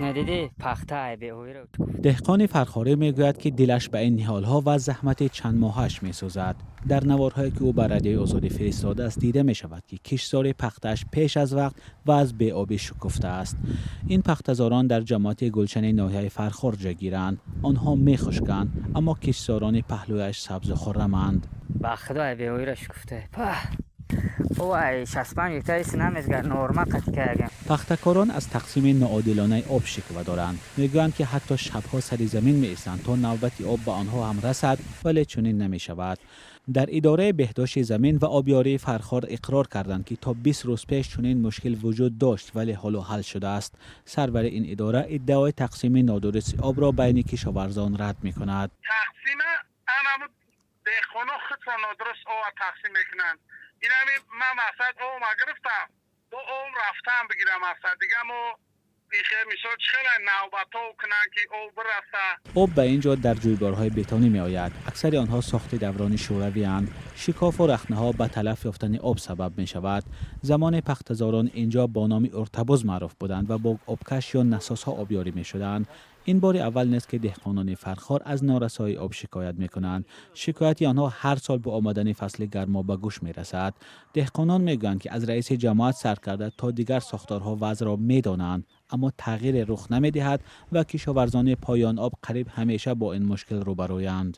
Надидӣ, пахта беобиро. Деҳқони фархорӣ мегӯяд, ки дилаш ба ин ниҳолҳо ва заҳмати чандмоҳааш месӯзад. Дар наворҳое, ки ӯ ба Радиои Озодӣ фиристодааст, дида мешавад, ки киштзори пахтааш пеш аз вақт ва аз беобӣ шукуфтааст. Ин пахтазорон дар ҷамоати Гулшани ноҳияи Фархор ҷойгиранд. Онҳо мехушканд, аммо киштзорони паҳлӯяш сабзу хурраманд. Ба худо, беобиро шукуфта. Ой, 65 гектар намезгар, норма қатӣ кардем. Пахтакорон аз тақсими ноодилонаи об шиква доранд. Мегӯянд, ки ҳатто шабҳо сари замин меистанд, то навбати об ба онҳо ҳам расад, вале чунин намешавад. Дар идораи беҳдошти замин ва обёрии Фархор иқрор карданд, ки то 20 рӯз пеш чунин мушкил вуҷуд дошт, вале ҳоло ҳал шудааст. Сарвари ин идора иддаои тақсими нодурусти обро байни кишоварзон рад мекунад. Тақсима анаму деҳқоно худшон нодуруст ова тақсим мекунанд. Инами ман мақсад овма гирифтам, бо ов рафтам бигирам, мақсад дига мо ихе мисол чӣ хеле навбатҳо кунанд, ки ов бираса. Об ба ин ҷо дар ҷӯйборҳои бетонӣ меояд. Аксари онҳо сохти даврони шӯравиянд. Шикофу рахнаҳо ба талаф ёфтани об сабаб мешавад. Замоне пахтазорон ин ҷо бо номи Уртабуз маъруф буданд ва бо обкаш ё насосҳо обёрӣ мешуданд. Ин бори аввал нест, ки деҳқонони Фархор аз норасоии об шикоят мекунанд. Шикояти онҳо ҳар сол бо омадани фасли гармо ба гӯш мерасад. Деҳқонон мегӯянд, ки аз раиси ҷамоат сар карда то дигар сохторҳо вазъро медонанд, аммо тағйире рух намедиҳад ва кишоварзони поёноб қариб ҳамеша бо ин мушкил рӯбарӯянд.